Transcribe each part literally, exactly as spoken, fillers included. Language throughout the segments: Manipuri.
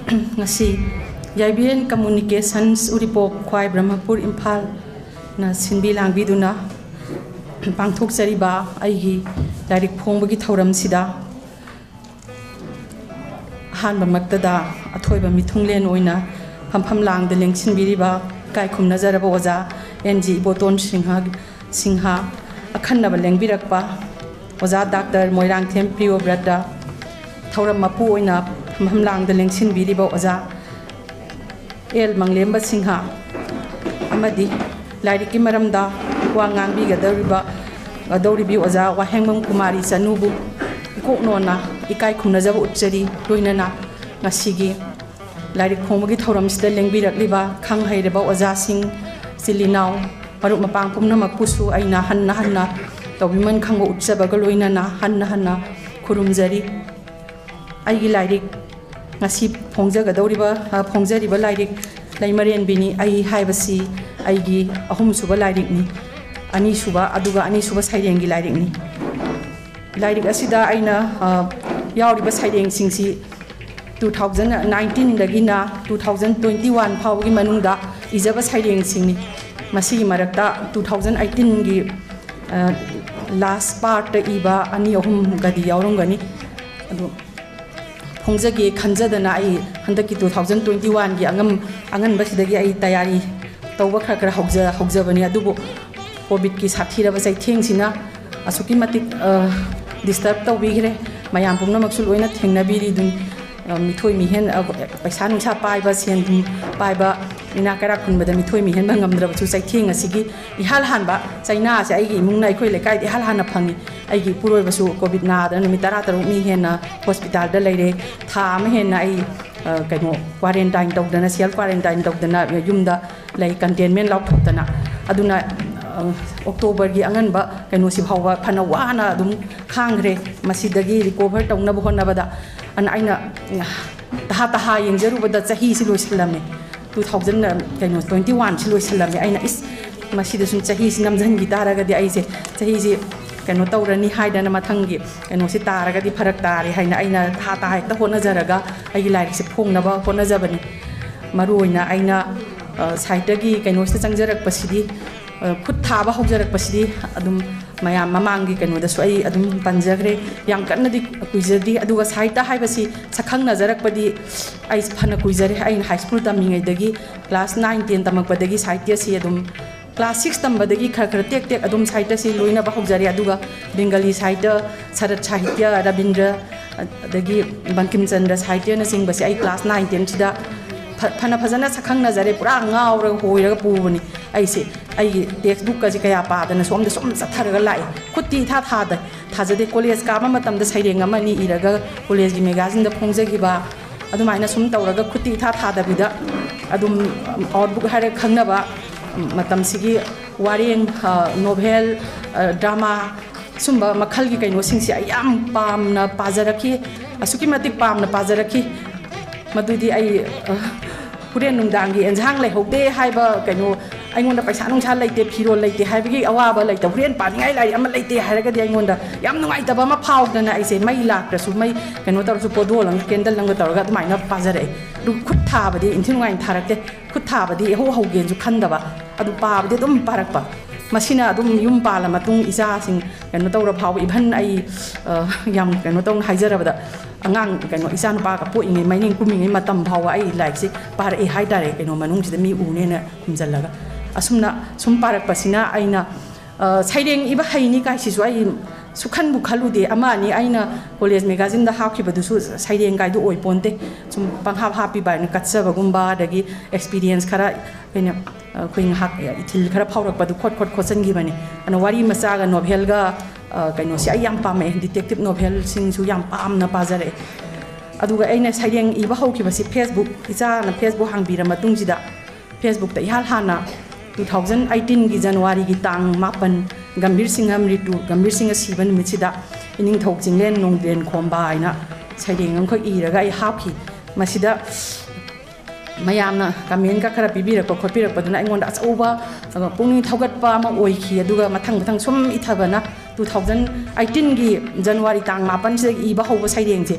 ꯉꯁꯤ ꯌꯥꯏꯕꯤꯔꯦꯟ ꯀꯝꯃꯨꯅꯤꯀꯦꯁꯟꯁ ꯎꯔꯤꯄꯣꯛ ꯈ꯭ꯋꯥꯏ ꯕ꯭ꯔꯍꯃꯄꯨꯔ ꯏꯝꯐꯥꯜꯅ ꯁꯤꯟꯕꯤ ꯂꯥꯡꯕꯤꯗꯨꯅ ꯄꯥꯡꯊꯣꯛꯆꯔꯤꯕ ꯑꯩꯒꯤ ꯂꯥꯏꯔꯤꯛ ꯐꯣꯡꯕꯒꯤ ꯊꯧꯔꯝꯁꯤꯗ ꯑꯍꯥꯟꯕꯃꯛꯇꯗ ꯑꯊꯣꯏꯕ ꯃꯤꯊꯨꯡꯂꯦꯟ ꯑꯣꯏꯅ ꯐꯝꯐꯝ ꯂꯥꯡꯗ ꯂꯦꯡꯁꯤꯟꯕꯤꯔꯤꯕ ꯏꯀꯥꯏ ꯈꯨꯝꯅꯖꯔꯕ ꯑꯣꯖꯥ ꯑꯦꯟ ꯖꯤ ꯏꯕꯣꯇꯣꯟ ꯁꯤꯡꯍ, ꯁꯤꯡꯍ, ꯑꯈꯟꯅꯕ ꯂꯦꯡꯕꯤꯔꯛꯄ ꯑꯣꯖꯥ ꯗꯥꯛꯇꯔ ꯃꯣꯏꯔꯥꯡꯊꯦꯝ ꯄ꯭ꯔꯤꯌꯣꯕ꯭ꯔꯇ, ꯊꯧꯔꯝ ꯃꯄꯨ ꯑꯣꯏꯅ ꯐꯝꯐꯝ ꯂꯥꯡꯗ ꯂꯦꯡꯁꯤꯟꯕꯤꯔꯤꯕ ꯑꯣꯖꯥ ꯑꯦꯜ ꯃꯪꯂꯦꯝꯕ ꯁꯤꯡꯍ ꯑꯃꯗꯤ ꯂꯥꯏꯔꯤꯛꯀꯤ ꯃꯔꯝꯗ ꯋꯥ ꯉꯥꯡꯕꯤꯒꯗꯧꯔꯤꯕ, ꯒꯗꯧꯔꯤꯕꯤ ꯑꯣꯖꯥ ꯋꯥꯍꯦꯡꯕꯝ ꯀꯨꯃꯥꯔꯤ ꯆꯅꯨꯕꯨ ꯏꯀꯣꯛꯅꯣꯟꯅ ꯏꯀꯥꯏ ꯈꯨꯝꯅꯖꯕ ꯎꯠꯆꯔꯤ꯫ ꯂꯣꯏꯅꯅ ꯉꯁꯤꯒꯤ ꯂꯥꯏꯔꯤꯛ ꯐꯣꯡꯕꯒꯤ ꯊꯧꯔꯝꯁꯤꯗ ꯂꯦꯡꯕꯤꯔꯛꯂꯤꯕ ꯈꯪ ꯍꯩꯔꯕ ꯑꯣꯖꯥꯁꯤꯡ, ꯏꯆꯤꯜ ꯏꯅꯥꯎ, ꯃꯔꯨꯞ ꯃꯄꯥꯡ ꯄꯨꯝꯅꯃꯛꯄꯨꯁꯨ ꯑꯩꯅ ꯍꯟꯅ ꯍꯟꯅ ꯇꯧꯕꯤꯃꯟ ꯈꯪꯕ ꯎꯠꯆꯕꯒ ꯂꯣꯏꯅꯅ ꯍꯟꯅ ꯍꯟꯅ ꯈꯨꯔꯨꯝꯖꯔꯤ꯫ ꯑꯩꯒꯤ ꯂꯥꯏꯔꯤꯛ ꯉꯁꯤ ꯐꯣꯡꯖꯒꯗꯧꯔꯤꯕ, ꯑ, ꯐꯣꯡꯖꯔꯤꯕ ꯂꯥꯏꯔꯤꯛ ꯂꯩꯃꯔꯦꯟꯕꯤꯅꯤ ꯑꯩ ꯍꯥꯏꯕꯁꯤ ꯑꯩꯒꯤ ꯑꯍꯨꯝꯁꯨꯕ ꯂꯥꯏꯔꯤꯛꯅꯤ꯫ ꯑꯅꯤꯁꯨꯕ, ꯑꯗꯨꯒ ꯑꯅꯤꯁꯨꯕ ꯁꯩꯔꯦꯡꯒꯤ ꯂꯥꯏꯔꯤꯛꯅꯤ꯫ ꯂꯥꯏꯔꯤꯛ ꯑꯁꯤꯗ ꯑꯩꯅ, ꯑ, ꯌꯥꯎꯔꯤꯕ ꯁꯩꯔꯦꯡꯁꯤꯡꯁꯤ two thousand nineteenꯗꯒꯤꯅ two thousand twenty one ꯐꯥꯎꯕꯒꯤ ꯃꯅꯨꯡꯗ ꯏꯖꯕ ꯁꯩꯔꯦꯡꯁꯤꯡꯅꯤ꯫ ꯃꯁꯤꯒꯤ ꯃꯔꯛꯇ two thousand eighteenꯒꯤ, ꯑ, last partꯇ ꯏꯕ ꯑꯅꯤ ꯑꯍꯨꯝꯒꯗꯤ ꯌꯥꯎꯔꯝꯒꯅꯤ꯫ ꯑꯗꯨ ꯐꯣꯡꯖꯒꯦ ꯈꯟꯖꯗꯅ ꯑꯩ ꯍꯟꯗꯛꯀꯤ two thousand twenty oneꯒꯤ ꯑꯉꯝ-, ꯑꯉꯟꯕꯁꯤꯗꯒꯤ ꯑꯩ ꯇꯌꯥꯔꯤ ꯇꯧꯕ ꯈꯔ ꯈꯔ ꯍꯧꯖ-, ꯍꯧꯖꯕꯅꯤ꯫ ꯑꯗꯨꯕꯨ ꯀꯣꯚꯤꯗꯀꯤ ꯁꯥꯊꯤꯔꯕ ꯆꯩꯊꯦꯡꯁꯤꯅ ꯑꯁꯨꯛꯀꯤ ꯃꯇꯤꯛ, ꯑ, disturb ꯇꯧꯕꯤꯈ꯭ꯔꯦ꯫ ꯃꯌꯥꯝ ꯄꯨꯝꯅꯃꯛꯁꯨ ꯂꯣꯏꯅ ꯊꯦꯡꯅꯕꯤꯔꯤ ꯑꯗꯨꯝ, ꯑ, ꯃꯤꯊꯣꯏ ꯃꯤꯍꯦꯟ, ꯑ, ꯄꯩꯁꯥ ꯅꯨꯡꯁꯥ ꯄꯥꯏꯕ, ꯁꯦꯟ ꯊꯨꯝ ꯄꯥꯏꯕ, ꯏꯅꯥꯛ ꯀꯩꯔꯥꯛ ꯈꯨꯟꯕꯗ ꯃꯤꯊꯣꯏ ꯃꯤꯍꯦꯟꯕ ꯉꯝꯗ꯭ꯔꯕꯁꯨ ꯆꯩꯊꯦꯡ ꯑꯁꯤꯒꯤ ꯏꯍꯥꯟ ꯍꯥꯟꯕ ꯆꯩꯅꯥꯁꯦ ꯑꯩꯒꯤ ꯏꯃꯨꯡꯅ, ꯑꯩꯈꯣꯏ ꯂꯩꯀꯥꯏꯗ ꯏꯍꯥꯟ ꯍꯥꯟꯅ ꯐꯪꯉꯤ꯫ ꯑꯩꯒꯤ ꯏꯄꯨꯔꯣꯏꯕꯁꯨ ꯀꯣꯚꯤꯗ ꯅꯥꯗꯅ ꯅꯨꯃꯤꯠ ꯇꯔꯥ ꯇꯔꯨꯛꯅꯤ ꯍꯦꯟꯅ ꯍꯣꯁꯄꯤꯇꯥꯜꯗ ꯂꯩꯔꯦ꯫ ꯊꯥ ꯑꯃ ꯍꯦꯟꯅ ꯑꯩ, ꯑ, ꯀꯩꯅꯣ, quarantine ꯇꯧꯗꯅ, self quarantine ꯇꯧꯗꯅ ꯌꯨꯝꯗ ꯂꯩ, containment ꯂꯥꯎꯊꯣꯛꯇꯅ꯫ ꯑꯗꯨꯅ, ꯑ, ꯑꯣꯛꯇꯣꯕꯔꯒꯤ ꯑꯉꯟꯕ ꯀꯩꯅꯣꯁꯤ ꯐꯥꯎꯕ ꯐꯅ ꯋꯥꯅ ꯑꯗꯨꯝ ꯈꯥꯡꯈ꯭ꯔꯦ꯫ ꯃꯁꯤꯗꯒꯤ recover ꯇꯧꯅꯕ ꯍꯣꯠꯅꯕꯗ ꯑꯅ ꯑꯩꯅ, ꯑ, ꯇꯍꯥ ꯇꯍꯥ ꯌꯦꯡꯖꯔꯨꯕꯗ ꯆꯍꯤꯁꯤ ꯂꯣꯏꯁꯤꯜꯂꯝꯃꯦ꯫ Two thousand, ꯀꯩꯅꯣ, twenty oneꯁꯤ ꯂꯣꯏꯁꯤꯜꯂꯝꯃꯦ꯫ ꯑꯩꯅ, "ꯏꯁ, ꯃꯁꯤꯗ ꯁꯨꯝ ꯆꯍꯤꯁꯤ ꯅꯝꯖꯟꯈꯤ ꯇꯥꯔꯒꯗꯤ ꯑꯩꯁꯦ ꯆꯍꯤꯁꯤ ꯀꯩꯅꯣ ꯇꯧꯔꯅꯤ ꯍꯥꯏꯗꯅ ꯃꯊꯪꯒꯤ ꯀꯩꯅꯣꯁꯤ ꯇꯥꯔꯒꯗꯤ ꯐꯔꯛ ꯇꯥꯔꯦ ꯍꯥꯏꯅ ꯑꯩꯅ ꯊꯥ ꯊꯥ ꯍꯦꯛꯇ ꯍꯣꯠꯅꯖꯔꯒ ꯑꯩꯒꯤ ꯂꯥꯏꯔꯤꯛꯁꯦ ꯐꯣꯡꯅꯕ ꯍꯣꯠꯅꯖꯕꯅꯤ꯫ ꯃꯔꯨ ꯑꯣꯏꯅ ꯑꯩꯅ, ꯑ, ꯁꯥꯍꯤꯇ꯭ꯌꯒꯤ ꯀꯩꯅꯣꯁꯤꯗ ꯆꯪꯖꯔꯛꯄꯁꯤꯗꯤ, ꯑ, ꯈꯨꯠ ꯊꯥꯕ ꯍꯧꯖꯔꯛꯄꯁꯤꯗꯤ ꯑꯗꯨꯝ ꯃꯌꯥꯝ ꯃꯃꯥꯡꯒꯤ ꯀꯩꯅꯣꯗꯁꯨ ꯑꯩ ꯑꯗꯨꯝ ꯄꯟꯖꯈ꯭ꯔꯦ꯫ ꯌꯥꯝ ꯀꯟꯅꯗꯤ ꯀꯨꯏꯖꯗ꯭ꯔꯤ꯫ ꯑꯗꯨꯒ ꯁꯥꯍꯤꯇ꯭ꯌ ꯍꯥꯏꯕꯁꯤ ꯁꯛꯈꯪꯅꯖꯔꯛꯄꯗꯤ ꯑꯩ ꯐꯅ ꯀꯨꯏꯖꯔꯦ꯫ ꯑꯩꯅ ꯍꯥꯏ ꯁ꯭ꯀꯨꯜ ꯇꯝꯃꯤꯉꯩꯗꯒꯤ, ꯀ꯭ꯂꯥꯁ ꯅꯥꯏꯟ ꯇꯦꯟ ꯇꯝꯃꯛꯄꯗꯒꯤ ꯁꯥꯍꯤꯇ꯭ꯌꯁꯤ ꯑꯗꯨꯝ, ꯀ꯭ꯂꯥꯁ ꯁꯤꯛꯁ ꯇꯝꯕꯗꯒꯤ ꯈꯔ ꯈꯔ ꯇꯦꯛ ꯇꯦꯛ ꯑꯗꯨꯝ ꯁꯥꯍꯤꯇ꯭ꯌꯁꯤ ꯂꯣꯏꯅꯕ ꯍꯧꯖꯔꯦ꯫ ꯑꯗꯨꯒ ꯕꯦꯡꯒꯥꯂꯤ ꯁꯥꯍꯤꯇ꯭ꯌ, ꯁꯔꯠ ꯁꯥꯍꯤꯇ꯭ꯌ, ꯔꯕꯤꯟꯗ꯭ꯔ, ꯑꯗꯒꯤ ꯕꯪꯀꯤꯝ ꯆꯟꯗ꯭ꯔ ꯁꯥꯍꯤꯇ꯭ꯌꯅꯆꯤꯡꯕꯁꯦ ꯑꯩ ꯀ꯭ꯂꯥꯁ ꯅꯥꯏꯟ ꯇꯦꯟꯁꯤꯗ ꯐ-, ꯐꯅ ꯐꯖꯅ ꯁꯛꯈꯪꯅꯖꯔꯦ꯫ ꯄꯨꯔꯥ ꯉꯥꯎꯔꯒ ꯍꯣꯏꯔꯒ ꯄꯨꯕꯅꯤ ꯑꯩꯁꯦ꯫ ꯑꯩꯒꯤ ꯇꯦꯛꯁ ꯕꯨꯛꯀꯁꯦ ꯀꯌꯥ ꯄꯥꯗꯅ ꯁꯣꯝꯗ ꯁꯨꯝ ꯆꯠꯊꯔꯒ ꯂꯥꯛꯑꯦ꯫ ꯈꯨꯠꯇꯤ ꯏꯊꯥ ꯊꯥꯗ-, ꯊꯥꯖꯗꯦ꯫ ꯀꯣꯂꯦꯖ ꯀꯥꯕ ꯃꯇꯝꯗ ꯁꯩꯔꯦꯡ ꯑꯃ ꯑꯅꯤ ꯏꯔꯒ ꯀꯣꯂꯦꯖꯀꯤ ꯃꯦꯒꯥꯖꯤꯟꯗ ꯐꯣꯡꯖꯈꯤꯕ, ꯑꯗꯨꯃꯥꯏꯅ ꯁꯨꯝ ꯇꯧꯔꯒ ꯈꯨꯠꯇꯤ ꯏꯊꯥ ꯊꯥꯗꯕꯤꯗ ꯑꯗꯨꯝ ꯑꯥꯎꯠꯕꯨꯛ ꯍꯥꯏꯔꯒ ꯈꯪꯅꯕ ꯃꯇꯝꯁꯤꯒꯤ ꯋꯥꯔꯦꯡ, ꯑ, ꯅꯣꯚꯦꯜ, ꯑ, ꯗ꯭ꯔꯃꯥ, ꯁꯨꯝꯕ ꯃꯈꯜꯒꯤ ꯀꯩꯅꯣꯁꯤꯡꯁꯦ ꯑꯩ ꯌꯥꯝ ꯄꯥꯝꯅ ꯄꯥꯖꯔꯛꯈꯤ, ꯑꯁꯨꯛꯀꯤ ꯃꯇꯤꯛ ꯄꯥꯝꯅ ꯄꯥꯖꯔꯛꯈꯤ꯫ ꯃꯗꯨꯗꯤ ꯑꯩ, ꯑ, ꯍꯣꯔꯦꯟ ꯅꯨꯡꯗꯥꯡꯒꯤ ꯑꯦꯟꯁꯥꯡ ꯂꯩꯍꯧꯗꯦ ꯍꯥꯏꯕ ꯀꯩꯅꯣ, ꯑꯩꯉꯣꯟꯗ ꯄꯩꯁꯥ ꯅꯨꯡꯁꯥ ꯂꯩꯇꯦ, ꯐꯤꯔꯣꯜ ꯂꯩꯇꯦ ꯍꯥꯏꯕꯒꯤ ꯑꯋꯥꯕ ꯂꯩꯇꯕ, ꯍꯣꯔꯦꯟ ꯄꯥꯅꯤꯡꯉꯥꯏ ꯂꯥꯏꯔꯤꯛ ꯑꯃ ꯂꯩꯇꯦ ꯍꯥꯏꯔꯒꯗꯤ ꯑꯩꯉꯣꯟꯗ ꯌꯥꯝ ꯅꯨꯡꯉꯥꯏꯇꯕ ꯑꯃ ꯐꯥꯎꯗꯅ ꯑꯩꯁꯦ ꯃꯩ ꯂꯥꯛꯇ꯭ꯔꯁꯨ, ꯃꯩ ꯀꯩꯅꯣ ꯇꯧꯔꯁꯨ, ꯀꯣꯗꯣꯜ ꯑꯃꯒ ꯀꯦꯟꯗꯜ ꯑꯃꯒ ꯇꯧꯔꯒ ꯑꯗꯨꯃꯥꯏꯅ ꯄꯥꯖꯔꯛꯑꯦ꯫ ꯑꯗꯨ ꯈꯨꯠ ꯊꯥꯕꯗꯤ ꯏꯟꯊꯤ ꯅꯨꯡꯉꯥꯏꯅ ꯊꯥꯔꯛꯇꯦ꯫ ꯈꯨꯠ ꯊꯥꯕꯗꯤ ꯏꯍꯧ ꯍꯧꯒꯦꯅꯁꯨ ꯈꯟꯗꯕ, ꯑꯗꯨ ꯄꯥꯕꯗꯤ ꯑꯗꯨꯝ ꯄꯥꯔꯛꯄ꯫ ꯃꯁꯤꯅ ꯑꯗꯨꯝ ꯌꯨꯝ ꯄꯥꯜꯂ ꯃꯇꯨꯡ ꯏꯆꯥꯁꯤꯡ ꯀꯩꯅꯣ ꯇꯧꯔ ꯐꯥꯎꯕ, ꯏꯚꯟ ꯑꯩ, ꯑ, ꯌꯥꯝ ꯀꯩꯅꯣ ꯇꯧꯅ ꯍꯥꯏꯖꯔꯕꯗ, ꯑꯉꯥꯡ ꯀꯩꯅꯣ ꯏꯆꯥꯅꯨꯄꯥꯒ ꯄꯣꯛꯏꯉꯩ, ꯃꯅꯤꯡ ꯀꯨꯝꯃꯤꯉꯩ ꯃꯇꯝ ꯐꯥꯎꯕ ꯑꯩ ꯂꯥꯏꯔꯤꯛꯁꯤ ꯄꯥꯔꯛꯑꯦ ꯍꯥꯏꯇꯥꯔꯦ, ꯀꯩꯅꯣ ꯃꯅꯨꯡꯁꯤꯗ ꯃꯤ ꯎꯅꯦꯅ ꯈꯨꯝꯖꯤꯜꯂꯒ꯫ ꯑꯁꯨꯝꯅ ꯁꯨꯝ ꯄꯥꯔꯛꯄꯁꯤꯅ ꯑꯩꯅ, ꯑ, ꯁꯩꯔꯦꯡ ꯏꯕ ꯍꯩꯅꯤ ꯀꯥꯏꯁꯤꯁꯨ ꯑꯩ ꯁꯨꯈꯟꯕꯨ ꯈꯜꯂꯨꯗꯦ꯫ ꯑꯃ ꯑꯅꯤ ꯑꯩꯅ ꯀꯣꯂꯦꯖ ꯃꯦꯒꯥꯖꯤꯟꯗ ꯍꯥꯞꯈꯤꯕꯗꯨꯁꯨ ꯁꯩꯔꯦꯡ ꯀꯥꯏꯗꯨ ꯑꯣꯏꯄꯣꯟꯇꯦ꯫ ꯁꯨꯝ ꯄꯪꯍꯥꯞ ꯍꯥꯞꯄꯤꯕ ꯍꯥꯏꯅ ꯀꯠꯆꯕꯒꯨꯝꯕ, ꯑꯗꯒꯤ ꯑꯦꯛꯁꯄꯤꯔꯤꯌꯦꯟꯁ ꯈꯔ ꯑꯩꯈꯣꯏꯅ, ꯑꯩꯈꯣꯏ ꯉꯥꯏꯍꯥꯛ ꯏꯊꯤꯜ ꯈꯔ ꯐꯥꯎꯔꯛꯄꯗꯨ ꯈꯣꯠ ꯈꯣꯠ ꯈꯣꯠꯆꯟꯈꯤꯕꯅꯤ꯫ ꯑꯗꯨꯅ ꯋꯥꯔꯤ ꯃꯆꯥꯒ ꯅꯣꯚꯦꯜꯒ, ꯑ, ꯀꯩꯅꯣꯁꯤ ꯑꯩ ꯌꯥꯝ ꯄꯥꯝꯃꯛꯑꯦ꯫ ꯗꯤꯇꯦꯛꯇꯤꯞ ꯅꯣꯚꯦꯜꯁꯤꯡꯁꯨ ꯌꯥꯝ ꯄꯥꯝꯅ ꯄꯥꯖꯔꯛꯑꯦ꯫ ꯑꯗꯨꯒ ꯑꯩꯅ ꯁꯩꯔꯦꯡ ꯏꯕ ꯍꯧꯈꯤꯕꯁꯤ ꯐꯦꯁꯕꯨꯛ, ꯏꯆꯥꯅ ꯐꯦꯁꯕꯨꯛ ꯍꯥꯡꯕꯤꯔ ꯃꯇꯨꯡꯁꯤꯗ, ꯐꯦꯁꯕꯨꯛꯇ ꯏꯍꯥꯟ ꯍꯥꯟꯅ two thousand eighteen ꯒꯤ ꯖꯅꯋꯥꯔꯤꯒꯤ ꯇꯥꯡ ꯃꯥꯄꯟ, ꯒꯝꯚꯤꯔ ꯁꯤꯡꯍ ꯃ꯭ꯔꯤꯇꯨ, ꯒꯝꯚꯤꯔ ꯁꯤꯡꯍ ꯁꯤꯕ ꯅꯨꯃꯤꯠꯁꯤꯗ ꯏꯅꯤꯡꯊꯧ ꯆꯤꯡꯂꯦꯟ ꯅꯣꯡꯗ꯭ꯔꯦꯟ ꯈꯣꯝꯕ ꯍꯥꯏꯅ ꯁꯩꯔꯦꯡ ꯑꯃꯈꯛ ꯏꯔꯒ ꯑꯩ ꯍꯥꯞꯈꯤ꯫ ꯃꯁꯤꯗ ꯃꯌꯥꯝꯅ ꯀꯃꯦꯟꯒ ꯈꯔ ꯄꯤꯕꯤꯔꯛꯄ ꯈꯣꯠꯄꯤꯔꯛꯄꯗꯨꯅ ꯑꯩꯉꯣꯟꯗ ꯑꯆꯧꯕ, ꯑ, ꯄꯨꯛꯅꯤꯡ ꯊꯧꯒꯠꯄ ꯑꯃ ꯑꯣꯏꯈꯤ꯫ ꯑꯗꯨꯒ ꯃꯊꯪ ꯃꯊꯪ ꯁꯨꯝ ꯏꯊꯕꯅ ꯇꯨ ꯊꯥꯎꯖꯟ ꯑꯩꯠꯇꯤꯟꯒꯤ ꯖꯅꯋꯥꯔꯤ ꯇꯥꯡ ꯃꯥꯄꯟꯁꯤꯗꯒꯤ ꯏꯕ ꯍꯧꯕ ꯁꯩꯔꯦꯡꯁꯦ,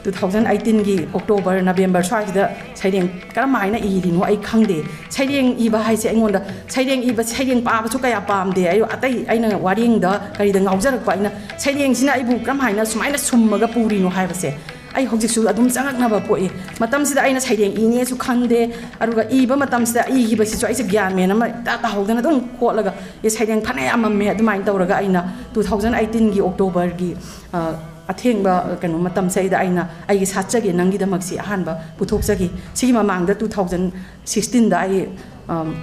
ꯇꯨ ꯊꯥꯎꯖꯟ ꯑꯩꯠꯇꯤꯟꯒꯤ ꯑꯣꯛꯇꯣꯕꯔ, ꯅꯕꯦꯝꯕꯔ ꯁ꯭ꯋꯥꯏꯁꯤꯗ ꯁꯩꯔꯦꯡ ꯀꯔꯝ ꯍꯥꯏꯅ ꯏꯔꯤꯅꯣ ꯑꯩ ꯈꯪꯗꯦ꯫ ꯁꯩꯔꯦꯡ ꯏꯕ ꯍꯥꯏꯁꯦ ꯑꯩꯉꯣꯟꯗ, ꯁꯩꯔꯦꯡ ꯏꯕ, ꯁꯩꯔꯦꯡ ꯄꯥꯕꯁꯨ ꯀꯌꯥ ꯄꯥꯝꯗꯦ꯫ ꯑꯩ ꯑꯇꯩ, ꯑꯩꯅ ꯋꯥꯔꯦꯡꯗ ꯀꯔꯤꯗ ꯉꯥꯎꯖꯔꯛꯄ, ꯑꯩꯅ ꯁꯩꯔꯦꯡꯁꯤꯅ ꯑꯩꯕꯨ ꯀꯔꯝ ꯍꯥꯏꯅ ꯁꯨꯃꯥꯏꯅ ꯁꯨꯝꯃꯒ ꯄꯨꯔꯤꯅꯣ ꯍꯥꯏꯕꯁꯦ ꯑꯩ ꯍꯧꯖꯤꯛꯁꯨ ꯑꯗꯨꯝ ꯆꯉꯛꯅꯕ ꯄꯣꯛꯏ꯫ ꯃꯇꯝꯁꯤꯗ ꯑꯩꯅ ꯁꯩꯔꯦꯡ ꯏꯅꯦꯁꯨ ꯈꯪꯗꯦ, ꯑꯗꯨꯒ ꯏꯕ ꯃꯇꯝꯁꯤꯗ ꯏꯈꯤꯕꯁꯤꯁꯨ ꯑꯩꯁꯦ ꯒ꯭ꯌꯥꯟ ꯃꯦꯟ ꯑꯃ ꯏꯇꯥ ꯇꯥꯍꯧꯗꯅ ꯑꯗꯨꯝ ꯈꯣꯠꯂꯒ, "ꯑꯦ, ꯁꯩꯔꯦꯡ ꯐꯅ ꯌꯥꯝꯃꯝꯃꯦ", ꯑꯗꯨꯃꯥꯏꯅ ꯇꯧꯔꯒ ꯑꯩꯅ ꯇꯨ ꯊꯥꯎꯖꯟ ꯑꯩꯠꯇꯤꯟꯒꯤ ꯑꯣꯛꯇꯣꯕꯔꯒꯤ, ꯑ, ꯑꯊꯦꯡꯕ, ꯀꯩꯅꯣ, ꯃꯇꯝꯁꯤꯗ ꯑꯩꯅ ꯑꯩꯒꯤ "ꯁꯥꯠꯆꯒꯦ ꯅꯪꯒꯤꯗꯃꯛꯁꯤ" ꯑꯍꯥꯟꯕ ꯄꯨꯊꯣꯛꯆꯈꯤ꯫ ꯁꯤꯒꯤ ꯃꯃꯥꯡꯗ ꯇꯨ ꯊꯥꯎꯖꯟ ꯁꯤꯛꯁꯇꯤꯟꯗ ꯑꯩ, ꯑꯝ,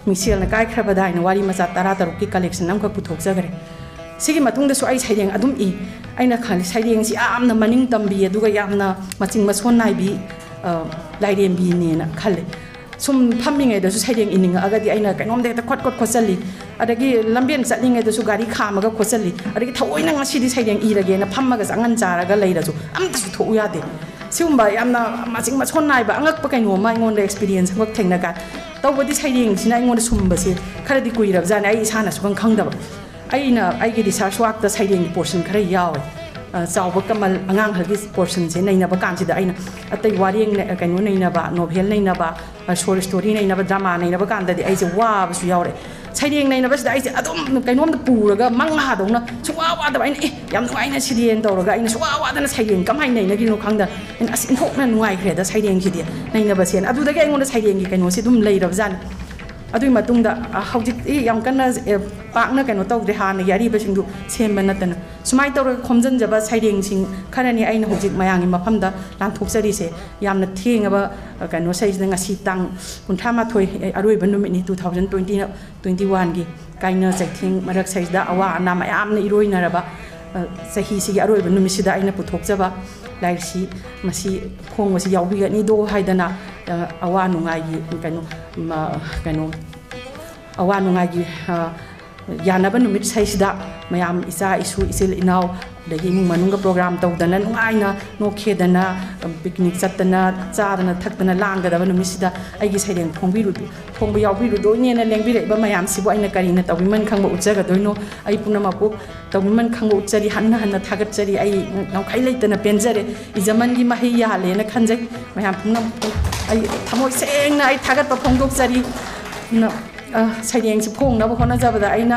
"ꯃꯤꯡꯁꯦꯜꯅ ꯀꯥꯏꯈ꯭ꯔꯕꯗ" ꯍꯥꯏꯅ ꯋꯥꯔꯤ ꯃꯆꯥ ꯇꯔꯥ ꯇꯔꯨꯛꯀꯤ ꯀꯂꯦꯛꯁꯟ ꯑꯃꯈꯛ ꯄꯨꯊꯣꯛꯆꯈ꯭ꯔꯦ꯫ ꯁꯤꯒꯤ ꯃꯇꯨꯡꯗꯁꯨ ꯑꯩ ꯁꯩꯔꯦꯡ ꯑꯗꯨꯝ ꯏ꯫ ꯑꯩꯅ ꯈꯜꯂꯤ, ꯁꯩꯔꯦꯡꯁꯤ ꯌꯥꯝꯅ ꯃꯅꯤꯡ ꯇꯝꯕꯤ, ꯑꯗꯨꯒ ꯌꯥꯝꯅ ꯃꯆꯤꯡ ꯃꯁꯣꯟ ꯅꯥꯏꯕꯤ, ꯑ, ꯂꯥꯏꯔꯦꯝꯕꯤꯅꯦꯅ ꯈꯜꯂꯦ꯫ ꯁꯨꯝ ꯐꯝꯃꯤꯉꯩꯗꯁꯨ ꯁꯩꯔꯦꯡ ꯏꯅꯤꯡꯉꯛꯑꯒꯗꯤ ꯑꯩꯅ ꯀꯩꯅꯣꯝꯗ ꯍꯦꯛꯇ ꯈꯣꯠ ꯈꯣꯠ ꯈꯣꯠꯆꯜꯂꯤ꯫ ꯑꯗꯒꯤ ꯂꯝꯕꯦꯟ ꯆꯠꯂꯤꯉꯩꯗꯁꯨ ꯒꯥꯔꯤ ꯈꯥꯝꯃꯒ ꯈꯣꯠꯆꯜꯂꯤ꯫ ꯑꯗꯒꯤ ꯊꯑꯣꯏꯅ ꯉꯁꯤꯗꯤ ꯁꯩꯔꯦꯡ ꯏꯔꯒꯦꯅ ꯐꯝꯃꯒ ꯆꯥꯉꯟ ꯆꯥꯔꯒ ꯂꯩꯔꯁꯨ ꯑꯝꯇꯁꯨ ꯊꯣꯛꯎ ꯌꯥꯗꯦ꯫ ꯁꯤꯒꯨꯝꯕ ꯌꯥꯝꯅ ꯃꯆꯤꯡ ꯃꯁꯣꯟ ꯅꯥꯏꯕ ꯑꯉꯛꯄ ꯀꯩꯅꯣ ꯑꯃ ꯑꯩꯉꯣꯟꯗ ꯑꯦꯛꯁꯄꯤꯔꯤꯌꯦꯟꯁ ꯑꯃꯈꯛ ꯊꯦꯡꯅ ꯀꯥꯟ, ꯇꯧꯕꯗꯤ ꯁꯩꯔꯦꯡꯁꯤꯅ ꯑꯩꯉꯣꯟꯗ ꯁꯨꯝꯕꯁꯦ ꯈꯔꯗꯤ ꯀꯨꯏꯔꯕꯖꯥꯠꯅꯤ, ꯑꯩ ꯏꯁꯥꯅ ꯁꯨꯈꯪ ꯈꯪꯗꯕ꯫ ꯑꯩꯅ ꯑꯩꯒꯤ ꯔꯤꯁꯥꯔꯁ ꯋꯥꯛꯇ ꯁꯩꯔꯦꯡꯒꯤ ꯄꯣꯔꯁꯟ ꯈꯔ ꯌꯥꯎꯋꯦ꯫ ꯑ, ꯆꯥꯎꯕ ꯀꯃꯜ ꯑꯉꯥꯡꯈꯩꯒꯤ ꯄꯣꯔꯁꯟꯁꯦ ꯅꯩꯅꯕ ꯀꯥꯟꯁꯤꯗ ꯑꯩꯅ ꯑꯇꯩ ꯋꯥꯔꯦꯡ ꯅ-, ꯀꯩꯅꯣ ꯅꯩꯅꯕ, ꯅꯣꯚꯦꯜ ꯅꯩꯅꯕ, ꯑ, ꯁꯣꯔꯠ ꯁ꯭ꯇꯣꯔꯤ ꯅꯩꯅꯕ, ꯗ꯭ꯔꯃꯥ ꯅꯩꯅꯕ ꯀꯥꯟꯗꯗꯤ ꯑꯩꯁꯦ ꯋꯥꯕꯁꯨ ꯌꯥꯎꯔꯛꯑꯦ꯫ ꯁꯩꯔꯦꯡ ꯅꯩꯅꯕꯁꯤꯗ ꯑꯩꯁꯦ ꯑꯗꯨꯝ ꯀꯩꯅꯣꯝꯗ ꯄꯨꯔꯒ ꯃꯪ ꯍꯥꯗꯧꯅ ꯁꯨꯡꯋꯥ ꯋꯥꯗꯕ, ꯑꯩꯅ, "ꯑꯦ, ꯌꯥꯝ ꯅꯨꯡꯉꯥꯏꯅ ꯁꯤꯗꯤꯅ" ꯇꯧꯔꯒ ꯑꯩꯅ ꯁꯨꯡꯋꯥ ꯋꯥꯗꯅ ꯁꯩꯔꯦꯡ ꯀꯃꯥꯏꯅ ꯅꯩꯅꯈꯤꯅꯣ ꯈꯪꯗꯅ ꯑꯩꯅ, "ꯑꯁ, ꯏꯟꯊꯣꯛꯅ ꯅꯨꯡꯉꯥꯏꯈ꯭ꯔꯦꯗ ꯁꯩꯔꯦꯡꯁꯤꯗꯤ ꯅꯩꯅꯕꯁꯦꯅ"꯫ ꯑꯗꯨꯗꯒꯤ ꯑꯩꯉꯣꯟꯗ ꯁꯩꯔꯦꯡꯒꯤ ꯀꯩꯅꯣꯁꯦ ꯑꯗꯨꯝ ꯂꯩꯔꯕꯖꯥꯠꯅꯤ꯫ ꯑꯗꯨꯒꯤ ꯃꯇꯨꯡꯗ, ꯑ, ꯍꯧꯖꯤꯛꯇꯤ ꯌꯥꯝ ꯀꯟꯅ, ꯑꯦ, ꯄꯥꯛꯅ ꯀꯩꯅꯣ ꯇꯧꯗ꯭ꯔꯦ, ꯍꯥꯟꯅꯒꯤ ꯑꯔꯤꯕꯁꯤꯡꯗꯨ ꯁꯦꯝꯕ ꯅꯠꯇꯅ꯫ ꯁꯨꯃꯥꯏꯅ ꯇꯧꯔꯒ ꯈꯣꯝꯖꯤꯟꯖꯕ ꯁꯩꯔꯦꯡꯁꯤꯡ ꯈꯔꯅꯤ ꯑꯩꯅ ꯍꯧꯖꯤꯛ ꯃꯌꯥꯝꯒꯤ ꯃꯐꯝꯗ ꯂꯥꯟꯊꯣꯛꯆꯔꯤꯁꯦ꯫ ꯌꯥꯝꯅ ꯊꯦꯡꯉꯕ, ꯑ, ꯀꯩꯅꯣ ꯁꯩꯁꯤꯗ ꯉꯁꯤ ꯇꯥꯡ ꯀꯨꯟꯊ꯭ꯔꯥ ꯃꯥꯊꯣꯏ, ꯑꯦ, ꯑꯔꯣꯏꯕ ꯅꯨꯃꯤꯠꯅꯤ, ꯇꯨ ꯊꯥꯎꯖꯟ ꯇ꯭ꯋꯦꯟꯇꯤ, ꯇ꯭ꯋꯦꯟꯇꯤ ꯋꯥꯟꯒꯤ꯫ ꯀꯥꯏꯅ ꯆꯩꯊꯦꯡ ꯃꯔꯛ ꯁꯩꯁꯤꯗ ꯑꯋꯥ ꯑꯅꯥ ꯃꯌꯥꯝꯅ ꯏꯔꯣꯏꯅꯔꯕ, ꯑ, ꯆꯍꯤꯁꯤꯒꯤ ꯑꯔꯣꯏꯕ ꯅꯨꯃꯤꯠꯁꯤꯗ ꯑꯩꯅ ꯄꯨꯊꯣꯛꯆꯕ ꯂꯥꯏꯔꯤꯛꯁꯤ, ꯃꯁꯤ ꯐꯣꯡꯕꯁꯤ ꯌꯥꯎꯕꯤꯒꯅꯤꯗꯣ ꯍꯥꯏꯗꯅ, ꯑ, ꯑꯋꯥ ꯅꯨꯡꯉꯥꯏꯒꯤ ꯀꯩꯅꯣ, ꯃ-, ꯀꯩꯅꯣ, ꯑꯋꯥ ꯅꯨꯡꯉꯥꯏꯒꯤ, ꯑ, ꯌꯥꯅꯕ ꯅꯨꯃꯤꯠ ꯁꯩꯁꯤꯗ ꯃꯌꯥꯝ ꯏꯆꯥ ꯏꯁꯨ ꯏꯆꯤꯜ ꯏꯅꯥꯎ ꯑꯗꯒꯤ ꯏꯃꯨꯡ ꯃꯅꯨꯡꯒ program ꯇꯧꯗꯅ ꯅꯨꯡꯉꯥꯏꯅ ꯅꯣꯛꯈꯦꯗꯅ picnic ꯆꯠꯇꯅ ꯆꯥꯗꯅ ꯊꯛꯇꯅ ꯂꯥꯡꯒꯗꯕ ꯅꯨꯃꯤꯠꯁꯤꯗ ꯑꯩꯒꯤ ꯁꯩꯔꯦꯡ ꯐꯣꯡꯕꯤꯔꯨ-, ꯐꯣꯡꯕ ꯌꯥꯎꯕꯤꯔꯨꯗꯣꯏꯅꯦꯅ ꯂꯦꯡꯕꯤꯔꯛꯏꯕ ꯃꯌꯥꯝꯁꯤꯕꯨ ꯑꯩꯅ ꯀꯔꯤꯅ ꯇꯧꯕꯤꯃꯟ ꯈꯪꯕ ꯎꯠꯆꯒꯗꯣꯏꯅꯣ? ꯑꯩ ꯄꯨꯝꯅꯃꯛꯄꯨ ꯇꯧꯕꯤꯃꯟ ꯈꯪꯕ ꯎꯠꯆꯔꯤ, ꯍꯟꯅ ꯍꯟꯅ ꯊꯥꯒꯠꯆꯔꯤ꯫ ꯑꯩ ꯉꯝꯈꯩ ꯂꯩꯇꯅ ꯄꯦꯟꯖꯔꯦ꯫ ꯏꯖꯃꯟꯒꯤ ꯃꯍꯩ ꯌꯥꯜꯂꯦꯅ ꯈꯟꯖꯩ꯫ ꯃꯌꯥꯝ ꯄꯨꯝꯅꯃꯛꯄꯨ ꯑꯩ ꯊꯃꯣꯏ ꯁꯦꯡꯅ ꯑꯩ ꯊꯥꯒꯠꯄ ꯐꯣꯡꯗꯣꯛꯆꯔꯤ꯫ ꯑꯗꯨꯅ, ꯑ, ꯁꯩꯔꯦꯡꯁꯤ ꯐꯣꯡꯅꯕ ꯍꯣꯠꯅꯖꯕꯗ ꯑꯩꯅ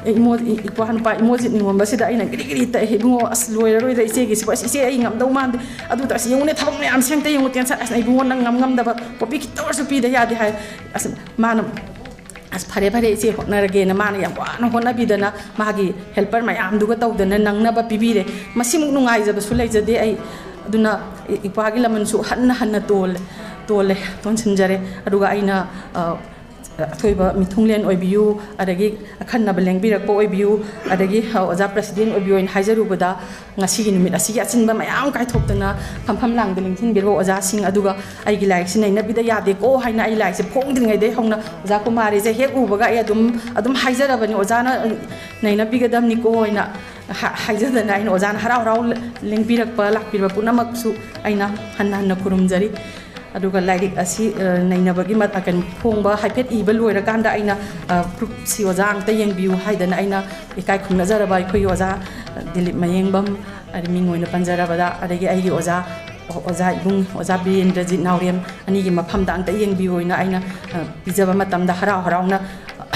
ꯏꯃꯣ-, ꯏ-, ꯏꯄ꯭ꯋꯥ ꯅꯨꯄꯥ ꯏꯃꯣꯖꯤꯠ ꯅꯤꯉꯣꯝꯕꯁꯤꯗ ꯑꯩꯅ ꯒꯤꯔꯤ ꯒꯤꯔꯤ ꯇꯛꯑꯦ, "ꯏꯕꯨꯡꯉꯣ, ꯑꯁ, ꯂꯣꯏꯔꯔꯣꯏꯗ ꯏꯆꯦꯒꯤꯁꯤꯕꯨ, ꯑꯁ, ꯏꯆꯦ, ꯑꯩ ꯉꯝꯗꯧ ꯃꯥꯟꯗꯦ, ꯑꯗꯨꯗ, ꯑꯁ, ꯌꯦꯡꯉꯨꯅꯦ, ꯊꯕꯛ ꯃꯌꯥꯝꯁꯦ ꯑꯝꯇ ꯌꯦꯡꯉꯨ, tension, ꯑꯁ, ꯏꯕꯨꯡꯉꯣ, ꯅꯪ ꯉꯝ ꯉꯝꯗꯕ, ꯀꯣꯄꯤ ꯈꯤꯇ ꯑꯣꯏꯔꯁꯨ ꯄꯤꯗ ꯌꯥꯗꯦ" ꯍꯥꯏ꯫ ꯑꯁ, ꯃꯥꯅ, "ꯑꯁ, ꯐꯔꯦ, ꯐꯔꯦ, ꯏꯆꯦ, ꯍꯣꯠꯅꯔꯒꯦꯅ" ꯃꯥꯅ ꯌꯥꯝ ꯋꯥꯅ ꯍꯣꯠꯅꯕꯤꯗꯅ ꯃꯥꯒꯤ helper ꯃꯌꯥꯝꯗꯨꯒ ꯇꯧꯗꯅ ꯅꯪꯅꯕ ꯄꯤꯕꯤꯔꯦ꯫ ꯃꯁꯤꯃꯨꯛ ꯅꯨꯡꯉꯥꯏꯖꯕꯁꯨ ꯂꯩꯖꯗꯦ ꯑꯩ꯫ ꯑꯗꯨꯅ ꯏ-, ꯏꯄ꯭ꯋꯥꯒꯤ ꯂꯃꯟꯁꯨ ꯍꯟꯅ ꯍꯟꯅ ꯇꯣꯜꯂꯦ, ꯇꯣꯜꯂꯦ, ꯇꯣꯟꯁꯤꯟꯖꯔꯦ꯫ ꯑꯗꯨꯒ ꯑꯩꯅ, ꯑ, ꯑꯊꯣꯏꯕ ꯃꯤꯊꯨꯡꯂꯦꯟ ꯑꯣꯏꯕꯤꯌꯨ, ꯑꯗꯒꯤ ꯑꯈꯟꯅꯕ ꯂꯦꯡꯕꯤꯔꯛꯄ ꯑꯣꯏꯕꯤꯌꯨ, ꯑꯗꯒꯤ, ꯑ, ꯑꯣꯖꯥ president ꯑꯣꯏꯕꯤꯌꯨ ꯍꯥꯏꯅ ꯍꯥꯏꯖꯔꯨꯕꯗ, ꯉꯁꯤꯒꯤ ꯅꯨꯃꯤꯠ ꯑꯁꯤꯒꯤ ꯑꯆꯤꯟꯕ ꯃꯌꯥꯝ ꯀꯥꯏꯊꯣꯛꯇꯅ ꯐꯝꯐꯝ ꯂꯥꯡꯗ ꯂꯦꯡꯁꯤꯟꯕꯤꯔꯕ ꯑꯣꯖꯥꯁꯤꯡ, ꯑꯗꯨꯒ ꯑꯩꯒꯤ ꯂꯥꯏꯔꯤꯛꯁꯤ ꯅꯩꯅꯕꯤꯗ ꯌꯥꯗꯦꯀꯣ ꯍꯥꯏꯅ ꯑꯩ ꯂꯥꯏꯔꯤꯛꯁꯦ ꯐꯣꯡꯗ꯭ꯔꯤꯉꯩꯗꯩ ꯍꯧꯅ ꯑꯣꯖꯥ ꯀꯨꯃꯥꯔꯤꯁꯦ ꯍꯦꯛ ꯎꯕꯒ ꯑꯩ ꯑꯗꯨꯝ, ꯑꯗꯨꯝ ꯍꯥꯏꯖꯔꯕꯅꯤ, "ꯑꯣꯖꯥꯅ ꯅꯩꯅꯕꯤꯒꯗꯕꯅꯤꯀꯣ" ꯍꯥꯏꯅ ꯍꯥ-, ꯍꯥꯏꯖꯗꯅ ꯑꯩꯅ ꯑꯣꯖꯥꯅ ꯍꯔꯥꯎ ꯍꯔꯥꯎ ꯂꯦꯡꯕꯤꯔꯛꯄ, ꯂꯥꯛꯄꯤꯔꯕ ꯄꯨꯝꯅꯃꯛꯁꯨ ꯑꯩꯅ ꯍꯟꯅ ꯍꯟꯅ ꯈꯨꯔꯨꯝꯖꯔꯤ꯫ ꯑꯗꯨꯒ ꯂꯥꯏꯔꯤꯛ ꯑꯁꯤ, ꯑ, ꯅꯩꯅꯕꯒꯤ ꯃꯠ-, ꯑ, ꯀꯩꯅꯣ, ꯐꯣꯡꯕ ꯍꯥꯏꯐꯦꯠ ꯏꯕ ꯂꯣꯏꯔꯀꯥꯟꯗ ꯑꯩꯅ, ꯑ, proofꯁꯤ ꯑꯣꯖꯥ ꯑꯝꯇ ꯌꯦꯡꯕꯤꯌꯨ ꯍꯥꯏꯗꯅ ꯑꯩꯅ ꯏꯀꯥꯏ ꯈꯨꯝꯅꯖꯔꯕ ꯑꯩꯈꯣꯏꯒꯤ ꯑꯣꯖꯥ, ꯑ, ꯗꯤꯂꯤꯞ ꯃꯌꯦꯡꯕꯝ, ꯑꯗꯩ ꯃꯤꯡ ꯑꯣꯏꯅ ꯄꯟꯖꯔꯕꯗ, ꯑꯗꯒꯤ ꯑꯩꯒꯤ ꯑꯣꯖꯥ, ꯑꯣ-, ꯑꯣꯖꯥ ꯏꯕꯨꯡ, ꯑꯣꯖꯥ ꯕꯤꯔꯦꯟꯗ꯭ꯔꯖꯤꯠ ꯅꯥꯎꯔꯦꯝ ꯑꯅꯤꯒꯤ ꯃꯐꯝꯗ ꯑꯝꯇ ꯌꯦꯡꯕꯤꯌꯨ ꯍꯥꯏꯅ ꯑꯩꯅ, ꯑ, ꯄꯤꯖꯕ ꯃꯇꯝꯗ ꯍꯔꯥꯎ ꯍꯔꯥꯎꯅ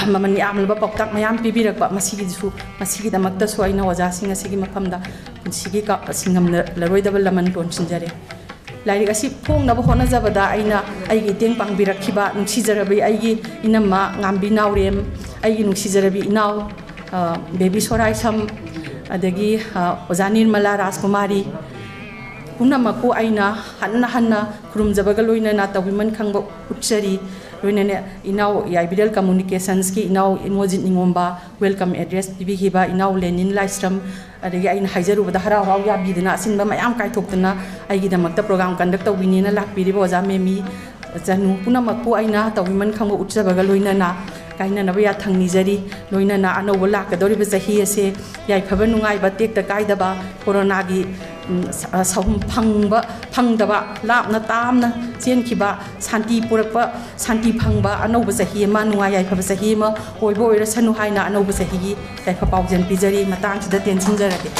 ꯃꯃꯜ ꯌꯥꯝꯂꯕ ꯄꯥꯎꯇꯥꯛ ꯃꯌꯥꯝ ꯄꯤꯕꯤꯔꯛꯄ, ꯃꯁꯤꯒꯤꯁꯨ, ꯃꯁꯤꯒꯤꯗꯃꯛꯇꯁꯨ ꯑꯩꯅ ꯑꯣꯖꯥꯁꯤꯡ ꯑꯁꯤꯒꯤ ꯃꯐꯝꯗ ꯄꯨꯟꯁꯤꯒꯤ ꯀ-, ꯁꯤꯡꯉꯝꯂꯔꯣꯏꯗꯕ ꯂꯃꯟ ꯇꯣꯟꯁꯤꯟꯖꯔꯤ꯫ ꯂꯥꯏꯔꯤꯛ ꯑꯁꯤ ꯐꯣꯡꯅꯕ ꯍꯣꯠꯅꯖꯕꯗ ꯑꯩꯅ ꯑꯩꯒꯤ ꯏꯇꯦꯡ ꯄꯥꯡꯕꯤꯔꯛꯈꯤꯕ ꯅꯨꯡꯁꯤꯖꯔꯕꯤ ꯑꯩꯒꯤ ꯏꯅꯝꯃ ꯉꯥꯝꯕꯤ ꯅꯥꯎꯔꯦꯝ, ꯑꯩꯒꯤ ꯅꯨꯡꯁꯤꯖꯔꯕꯤ ꯏꯅꯥꯎ, ꯑ, ꯕꯦꯕꯤ ꯁꯣꯔꯥꯏꯁꯝ, ꯑꯗꯒꯤ, ꯑ, ꯑꯣꯖꯥ ꯅꯤꯔꯃꯂꯥ ꯔꯥꯖꯀꯨꯃꯥꯔꯤ, ꯄꯨꯝꯅꯃꯛꯄꯨ ꯑꯩꯅ ꯍꯟꯅ ꯍꯟꯅ ꯈꯨꯔꯨꯝꯖꯕꯒ ꯂꯣꯏꯅꯅ ꯇꯧꯕꯤꯃꯟ ꯈꯪꯕ ꯎꯠꯆꯔꯤ꯫ ꯂꯣꯏꯅꯅ ꯏꯅꯥꯎ ꯌꯥꯏꯕꯤꯔꯦꯜ Communicationsꯀꯤ ꯏꯅꯥꯎ ꯏꯃꯣꯖꯤꯠ ꯅꯤꯉꯣꯝꯕ welcome address ꯄꯤꯕꯤꯈꯤꯕ, ꯏꯅꯥꯎ ꯂꯦꯅꯤꯟ ꯂꯥꯏꯁ꯭ꯔꯝ, ꯑꯗꯒꯤ ꯑꯩꯅ ꯍꯥꯏꯖꯔꯨꯕꯗ ꯍꯔꯥꯎ ꯍꯔꯥꯎ ꯌꯥꯕꯤꯗꯅ ꯑꯆꯤꯟꯕ ꯃꯌꯥꯝ ꯀꯥꯏꯊꯣꯛꯇꯅ ꯑꯩꯒꯤꯗꯃꯛꯇ program conduct ꯇꯧꯕꯤꯅꯦꯅ ꯂꯥꯛꯄꯤꯔꯤꯕ ꯑꯣꯖꯥ ꯃꯦꯃꯤ ꯆꯅꯨ, ꯄꯨꯝꯅꯃꯛꯄꯨ ꯑꯩꯅ ꯇꯧꯕꯤꯃꯟ ꯈꯪꯕ ꯎꯠꯆꯕꯒ ꯂꯣꯏꯅꯅ ꯀꯥꯏꯅꯅꯕ ꯌꯥꯊꯪ ꯅꯤꯖꯔꯤ꯫ ꯂꯣꯏꯅꯅ ꯑꯅꯧꯕ ꯂꯥꯛꯀꯗꯧꯔꯤꯕ ꯆꯍꯤ ꯑꯁꯦ ꯌꯥꯏꯐꯕ ꯅꯨꯡꯉꯥꯏꯕ ꯇꯦꯛꯇ ꯀꯥꯏꯗꯕ, ꯀꯣꯔꯣꯅꯥꯒꯤ, ꯎꯝ, ꯁ-, ꯑ, ꯁꯥꯍꯨꯝ ꯐꯪꯕ, ꯐꯪꯗꯕ, ꯂꯥꯞꯅ ꯇꯥꯝꯅ ꯆꯦꯟꯈꯤꯕ, ꯁꯥꯟꯇꯤ ꯄꯨꯔꯛꯄ, ꯁꯥꯟꯇꯤ ꯐꯪꯕ ꯑꯅꯧꯕ ꯆꯍꯤ ꯑꯃ, ꯅꯨꯡꯉꯥꯏ ꯌꯥꯏꯐꯕ ꯆꯍꯤ ꯑꯃ ꯑꯣꯏꯕ ꯑꯣꯏꯔꯁꯅꯨ ꯍꯥꯏꯅ ꯑꯅꯧꯕ ꯆꯍꯤꯒꯤ ꯌꯥꯏꯐ ꯄꯥꯎꯖꯦꯜ ꯄꯤꯖꯔꯤ꯫ ꯃꯇꯥꯡꯁꯤꯗ ꯇꯦꯟꯁꯤꯟꯖꯔꯒꯦ꯫